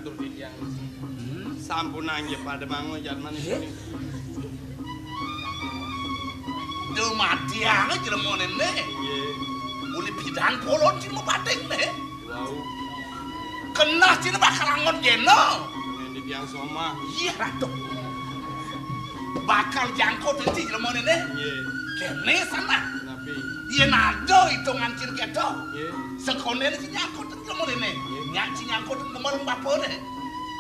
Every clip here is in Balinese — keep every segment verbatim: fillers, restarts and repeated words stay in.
Tur titiang. Hmm? Sampunang nggih pada mangun jadmane. Nggih. Punika. Duh, matiang jelema nene. Nggih. Uli pidan polon jelema bating ne. Wau. Kenah cina bakal angon jeno. Ngendi tiang somah. Iya, Ratu. Bakal jangkut enti jelema nene. Nggih. Kene sana. Napi? Yen ada hitungan cina keto. Nggih. Sekonden cina nyangkut jelema nene. Nggih. Nyak cina nyangkut nemel bapane.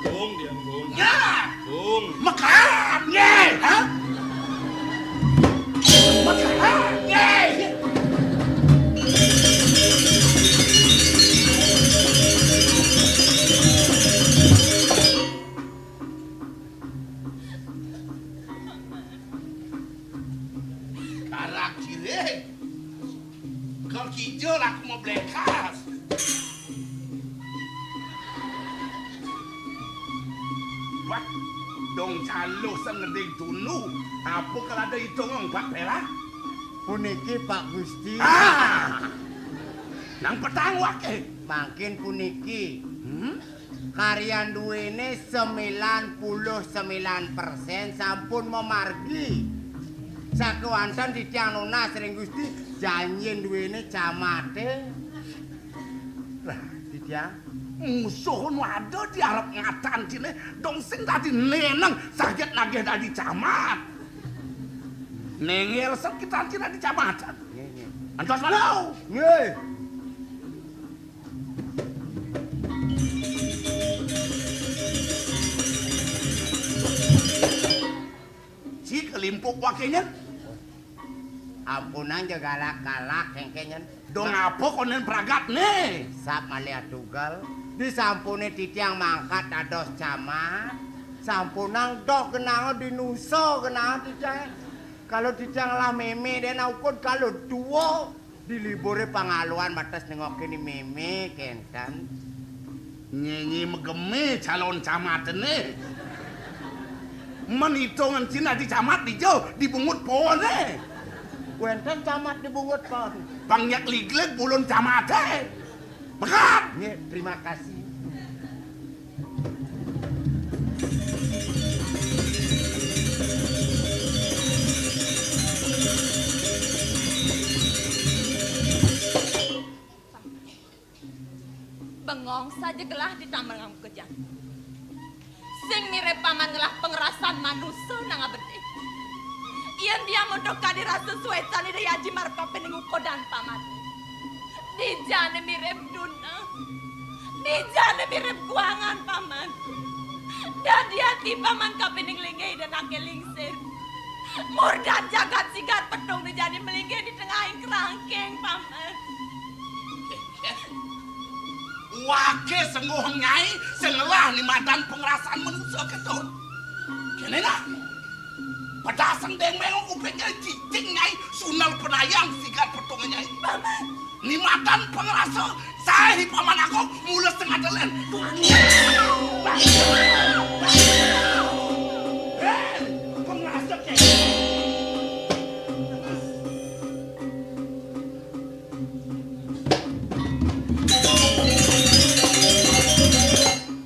Bung, tiang, Bung. Ya. Bung. Mekat. Nggih. Hah? Mekat. Nggih. Karak kiring. Kal kijel aku mau blekas. Wah, dong caluh sengeding tunu. Apa kalau ada hitung, Pak Pela? Puniki, Pak Gusti. Ah! Nang petang wake. Mangkin puniki. Hmm? Karyan duwene sembilan puluh sembilan persen sampun mamargi. Sakewanten titiang nunas ring Gusti, janjin duwene camate. Lah, titiang. Musuh nu ada di arep ngatan cine, dong sing dadi neneng saget nagih dadi camat. Nengel sekitar cine dadi camat. Nggih, nggih. Antos malu. Nggih. Ci kelimpuk wakenya. Ampunang ja galak-galak kengkenyen. Dong apa konen pragat ne? Sap malih tugel. Disampune titiang mangkat dados camat. Sampunang doh genanga dinusa genanga titiang. Kalau titiang lah meme den ukud kalau dua. Di libure pangaluan bates nengokin ni meme kenten. Nyenyi megeme calon camatene. Men itungan cina di camat dijo dibungut pohone. Wenten camat dibungut pohon. Pangnyak ligleg bulun camate. Bekat. Nggih, terima kasih. Bengong saja gelah di taman ngamuk kejan. Sing mirip paman ngelah pengerasan manusa nang abedih. Yen dia muduh kadi rasa suecan Ida Haji marep kapining ukodan paman. Dijane mirip duna. Dijane mirip guangan, paman. Dadi ati paman kapining linggih Ida nake lingsir. Murdan jagat sigar petung dijane melinggih di tengahing kerangking, paman. Wake sengguh nyai sing ngelah ni madan pengerasan manusa keto. Kene nah. Pedaseng deng mengong kuping nyai cicing nyai sunal penayang sigar petung nyai. Paman. Ni madan pengerasa sae paman aku mula setengah jalan. Hei, pengerasa ke.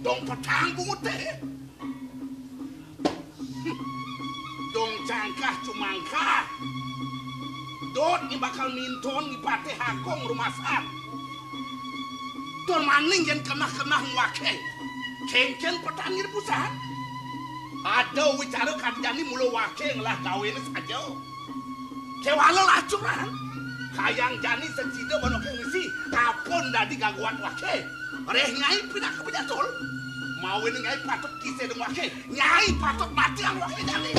Dong petang bungut deh. Dong cangkah cumangkah. Dot ni bakal minton ni patih akong rumasan. Tur maning yen kenah-kenah ngwake. Kengken petang ngir pusat. Ada wicara kanjani mula wake ngelah gawene saja. Kewala lacuran. Kayang jani sejida bono kengisi kapun dadi gaguan wake. Reh nyai pinaka penyatul. Mawin nyai patut kise deng wake. Nyai patut mati ang wake jani.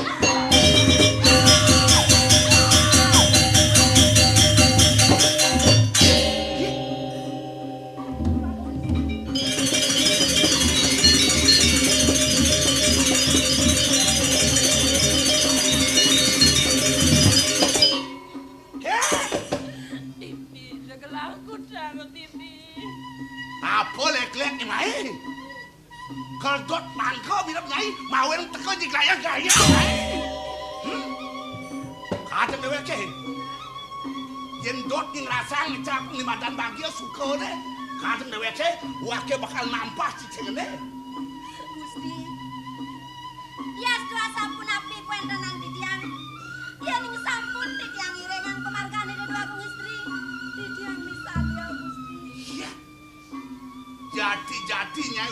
Tipi, segelah kudang, Tipi. Apa lek-lek ni mai? Keldot mangka mirip nyai, mawin teka di gaya-gaya nyai. Hmm? Kadem deweke. Yen dot ni ngrasang ngecap ni madan bagia suka ne. Kadem deweke, wake bakal nampah cicingene.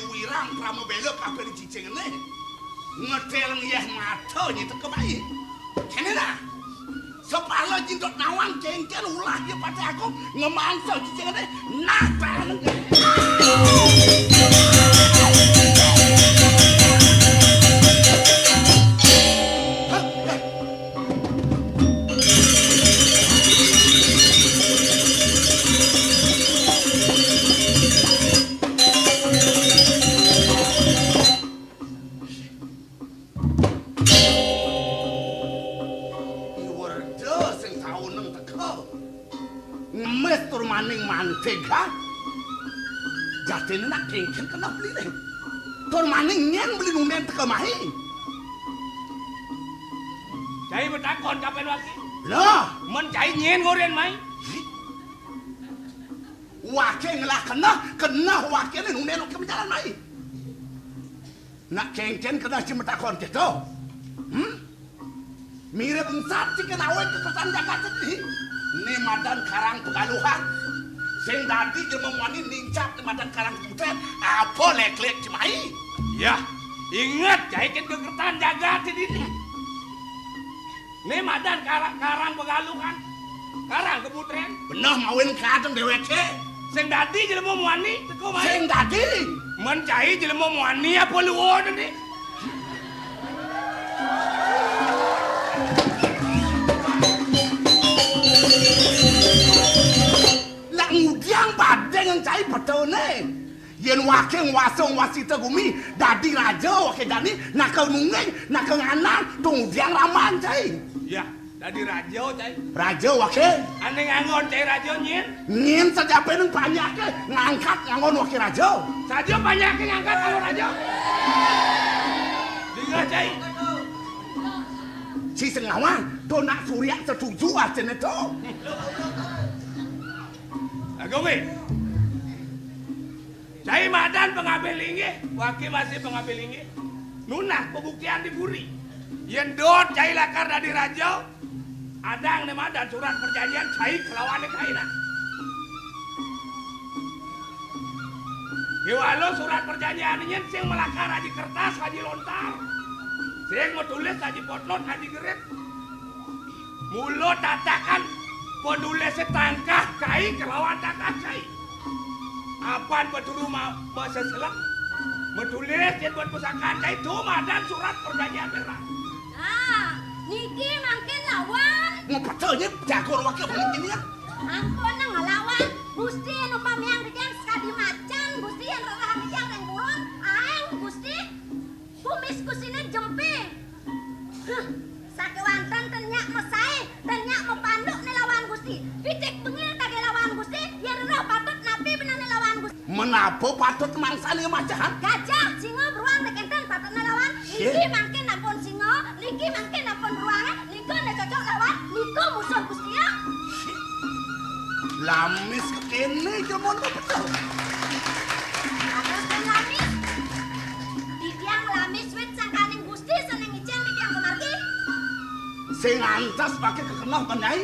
Wirang pramabéla kabéh di cicingné. Ngetél yéh mata nyita kebai. Kéné dah. Sapala jindot nawang kéngkén ulah ya Patih Agung ngemangsa cicingné. Nah, bareng. I Werda sing sauneng teka. Ngemis tur maning mantig, ha? Jatiné nak kéngkén keneh beliné. Tur maning nyén beli nundén teka mai. Cai matakon ka Pén Waki. Lah, mén cai nyén ngorin mai. Waki ngelah keneh, keneh wakiné nundén waké majalan mai. Nak kéngkén keneh cai matakon kéto. Hmm? Mirib ensat cai kén awig ka kertan jagat dini. Né madan Karang Pegaluhan. Sing dadi jelema muani nincap né madan Karang Kebutrén, apa lék-lék cai mai. Yah, inget cai kén ka kertan jagat dini. Né madan Karang, Karang Pegaluhan. Karang Kebutrén. Beneh mawin kadén déwéké. Sing dadi jelema muani teka mai. Sing dadi. Mén cai jelema muani apa luun né? Nak ngudiang badé ngan cai peténé. Yén waké nguasa nguasita gumi, dadi raja waké jani, naka nungging, naka ngandang, to ngudiang ramban cai. Yah, dadi raja cai. Raja waké. Ané nganggon cai raja nyén. Nyén saja apa nang panjaké ngangkat nganggon waké raja. Saja panjaké ngangkat nganggon raja. Dingeh cai. Ci Sengawang, to nak Surya setuju asané to. Agung, eh. Cai madan pangabih linggih, waké masih pangabih linggih. Nunas pabuktian di puri. Yén dot cai lakar dadi raja, adang né madan surat perjanjian cai kelawané kaina. Kéwala surat perjanjian nyén sing malakar Aji Kertas, Aji Lontar. Sing matulis Aji Potlot, Aji Gerip. Mula tatakan panulisé tangkah kai kelawan tangkah kai. Apan paturu ma-, maseselek. Matulis yén buat pusakaan kai to madan surat perjanjian merah. Nah, niki mangkin lawan. Ngepeta nyé jago waké mangkin ya. Ampun nang lawan. Gusti anu pamiang titiang sakadi macan, Gusti yén rereh titiang ring gurun. Aéng Gusti. Kumis Gustiné jemping. Huh, sakéwanten ten nyak masaé, ten nyak mapanduk né lawan Gusti. Pitik bengil kagé lawan Gusti, yén rereh patut napi benehné lawan Gusti. Menapa patut mangsané macahan? Gajah, singa, beruang né kénten patutné lawan. Niki mangkin ampun singa, niki mangkin ampun beruang, nika né cocok lawan, nika musuh Gusti ya. Lamis kéné jaman betul. Bagus kan lamis? Titiang lamis wit sangkaning Gusti sané ngicén titiang pamargi. Sing antes paké kekeneh menyai.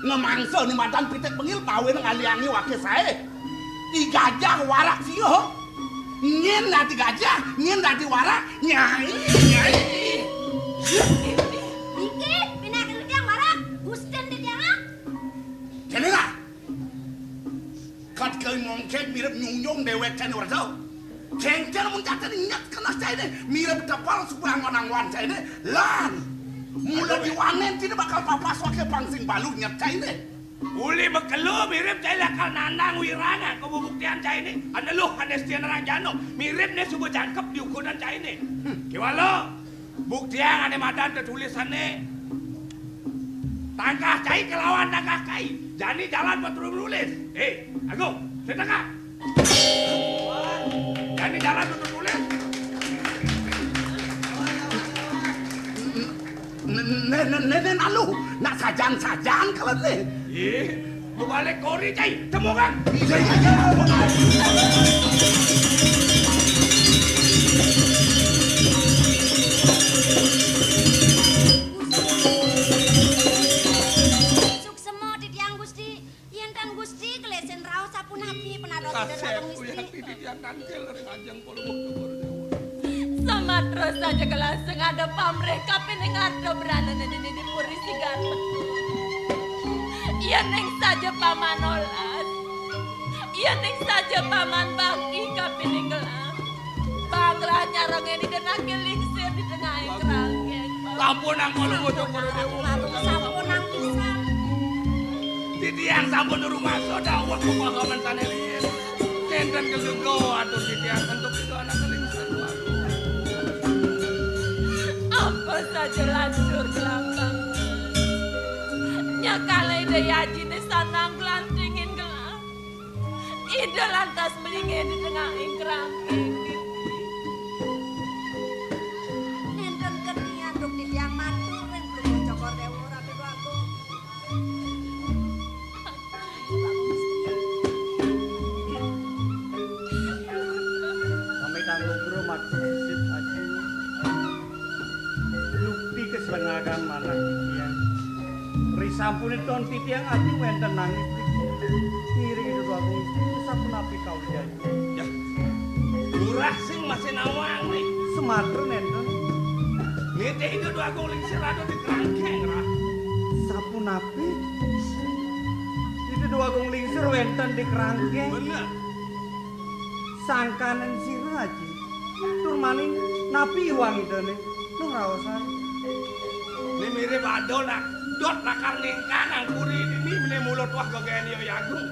Ngemangsa né madan pitik bengil pawin ngaliangi waké saé. I gajah warak singa. Nyén dadi gajah, nyén dadi warak, nyai, nyai. Niki, pinaka titiang warak, Gustin titiang ah. Kéné lah. Kat kai mongkég mirib nyunjung déwék cainé Werda. Kéngkén mun jatiné nyet keneh cainé, mirib tepel suba anggon-anggon cainé, lan. Mula diwanin tiné bakal papas waké pang sing balu nyet cainé. Uli makelo mirib cai lakar nandang wirang, ah, kabubuktian cainé. Ané luh, ané setian ranjana, mirib né suba jangkep di ukudan cainé. Hmm. Kéwala. Buktiang ané madan tetulisané. Tangkah cai kelawan tangkah kai. Jani jalan paturu nulis. Eh, Agung, setengah. Jani jalan paturu nulis. Né, né, né, né, nalu, nak sajan-sajan kalau né. Ih, Mabalik kori, cai. Temukan. Iya, iya, iya. Suksema titiang Gusti, yén tan Gusti kelesin raos sapunapi penados ida Gusti. Titiang tangkil ring ajeng Terus saja gelaseng ada pamrih kapining arta brana nini di puri sigar metu. Iya ning saja paman olas. Iya ning saja paman baki kapining gelah. Banglah nyarengin ida naki lingsir di tengahing kerangkeng. Sampun angkon bocok para dewa. Sampun angkon. Titiang sampun rumasa dawuh pemahaman sane riyen. Nenten kesuga atur titiang entuk ida anak lingsir. Apa saja lanjur gelambang. Nyakale ida yajine sanang glantingin gelah. Ida lantas melingin di tengahing kerangkeng. Nenten kenian duk titiang matur ring Prabu Cokor Dewa Ratu Agung. Pamit anggo guru matur sisip aji. Yukti keselengagan manah titiang. Risampunipun titiang aji wenten nangis titiang. Ngiring Ida Agung Istri sapunapi kawujaya. Ya. Lurah sing masih nawang nih. Sematra nenten. Nitih Ida Agung Lingsir ada di kerangkeng, Rah. Sapunapi? Ida Agung Lingsir wenten di kerangkeng. Bener. Sangkaning sira aji. Tur maning napi iwang idane? Ngraosan. Ini mirip ada nak dot lakar ningkang angkuri ini mene mulut wah gagayan ya Agung.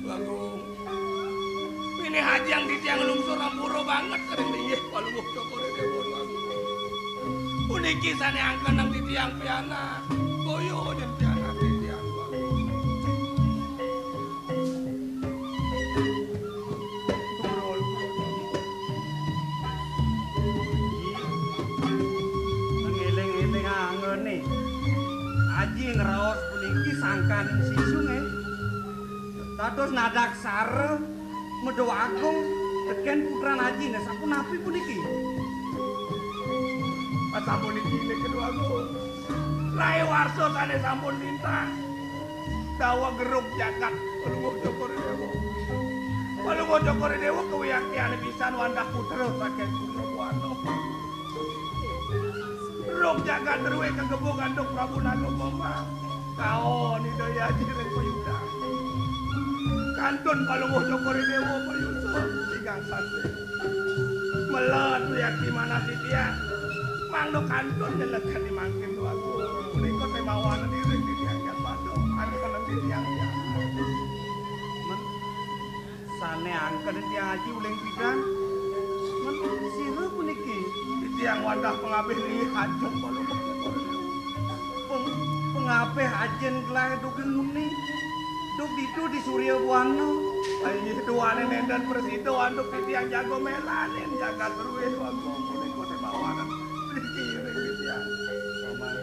Agung. Ini hajang titiang lungsur ampura banget kering linggih Palungguh Cokor Dewa Agung. Puniki sane angkenang titiang pianak. Boyo yen pianak titiang Agung. Ngeling-eling angene. Aji ngraos puniki sangkaning sisunge. Dados nadaksara Medawa Agung teken putran ajine sapunapi puniki? Sapuniki nek Medawa Agung. Rai warsa sane sampun lintang. Dawa geruk jagat Palungguh Cokor Dewa. Palungguh Cokor Dewa kewiyaktiane pisan wandah putra saking Putra Buana. Ruk jagat druwe kagebug antuk Prabu Naga Bambang. Kaon Ida Hyang Aji ring payudan. Kantun Palungguh Cokor Dewa payusun tigang sasih. Melet wiakti manah titiang. Mangda kantun nyeleket di mangkin Dwagung. Punika temawanan iring titiang jan padha. Angkenen titiang jan. Men, sane angken titiang aji uling pidan. Men, sira puniki? Titiang wandah pangabih linggih ajeng Palungguh Cokor Dewa. Peng-, pengabih ajin gelah duging muni. Duk ditu di Surya Buana. Inggih duane nenten prasida antuk titiang jaga melanin jagat druwe Dwagung punika temawanan. Dikiring titiang. Paman.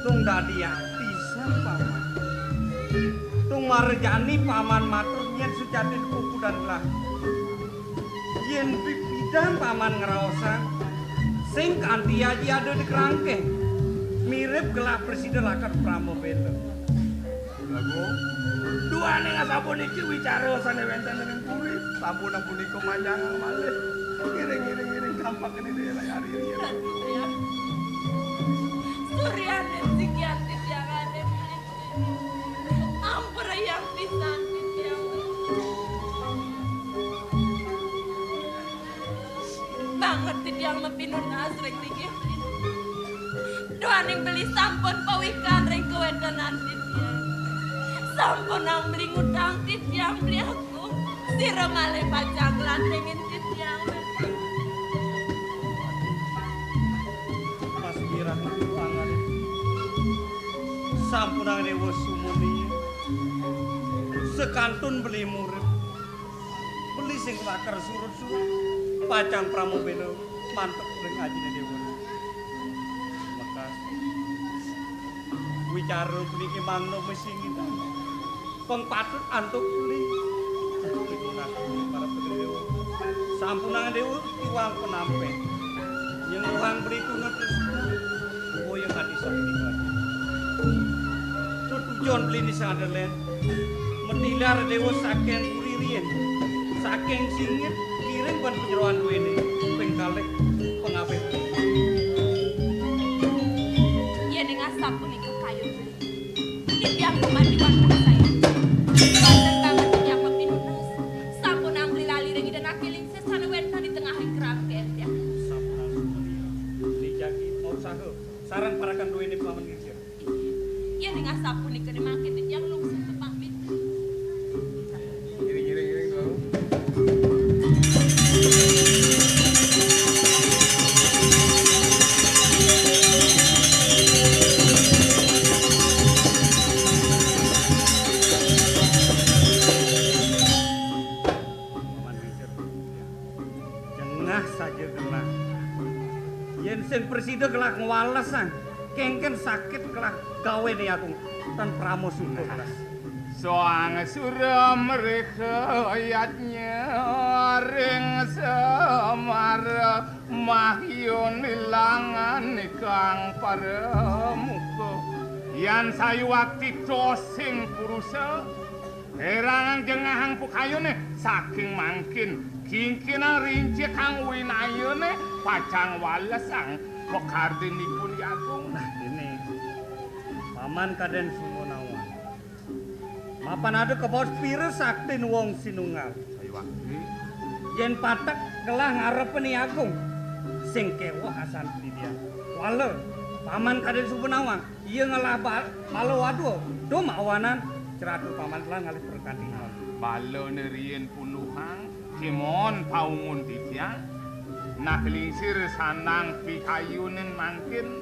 Tung dadi ati pisan, Paman. Tung marejani Paman matur yen sujati kukudan gelah. Yen pipidan Paman ngraosang, sing kanti aji ada di kerangkeng. Mirip gelah presiden lakat Pramabela. Lagu, duaning asapuniki wicara sane wenten ring puri, sampun punika manjangang malih. Ngiring-ngiring-ngiring gampang kene dhewe lagi hari ini. Suryaning sikian titiang ane. Ampura yang pisan titiang. Banget titiang mapinunas ring linggih. Duaning beli sampun pawikan ring kawetenan titiang. Sampun nang beli ngutang titiang beli aku. Sira malih pacang nglantingin titiang. Mas Mirah itu angan. Sampunang dewa sumuni. Sekantun beli murid. Beli sing lakar surut-surut. Pacang Pramabela mantep ring ajine dewa. Mekas. Wicara puniki mangda mesingit. Peng patut antuk beli. Pitunas para putri dewa. Sampunang dewa tiwang penampe. Nyengguhang beli tuna terus. Boya kati sakti kati. Tutujon beli ni sadelen. Metilar dewa saken puri rien. Saking singit, kiring ban panyeroan duéné. Ping kalih, pangabih. Yén ing asapunika kayun, titiang kumandiwan mengsaya. Wonten banget titiang mapinunas. Sampun ambrih lali ring Ida Naki Lingsir sané wénten di tengahing kerangkén titiang. Nijaki mau saha sareng parekan duéné Paman Lingsir. Yén ring asapunika mangkin titiang lungsur pamit. Ngiring, ngiring, ngiring, Bang. Paman Lingsir. Jengah saja genah. Yén sing prasida gelah ngwalesang, kéngkén sakit gelah gawéné agung tan prama suka gelah. Soang sura mrikha yadnya ring Semara mahyon ilangan ikang paramuka. Yan sayuwakti dosing purusa, érangang jengahang pukayuné, saking mangkin kingkinang rincikang winayané pacang walesang pakardinipun Yagung. Nah, ini Paman Kadén Sumanawang. Mapan ada kabaos pira saktin wong sinunggal. Ayo, Wak. Yén patek gelah ngarepin Yagung, sing kéweh asan titiang. Wala, Paman Kadén Sumanawang. Iya ngelah ba-, bala wadwa, dum awanan ceratur Paman telah ngalih pertandingan. Balané riin punduhang, kémon paungun titiang. Nah, Lingsir sandang pikayunin mangkin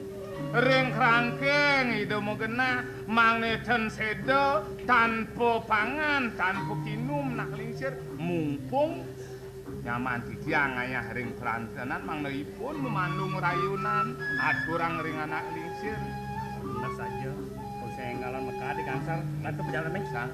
ring krangkeng Ida magenah, mangné ten séda tanpa pangan, tanpa kinum, nah, Lingsir mumpung Nyaman titiang ngayah ring trantenan mangda ipun mamandung rayunan aturang ring anak lingsir. Leres saja, sing enggalan mekadi gangsar, bantu pejalan mé. Sang.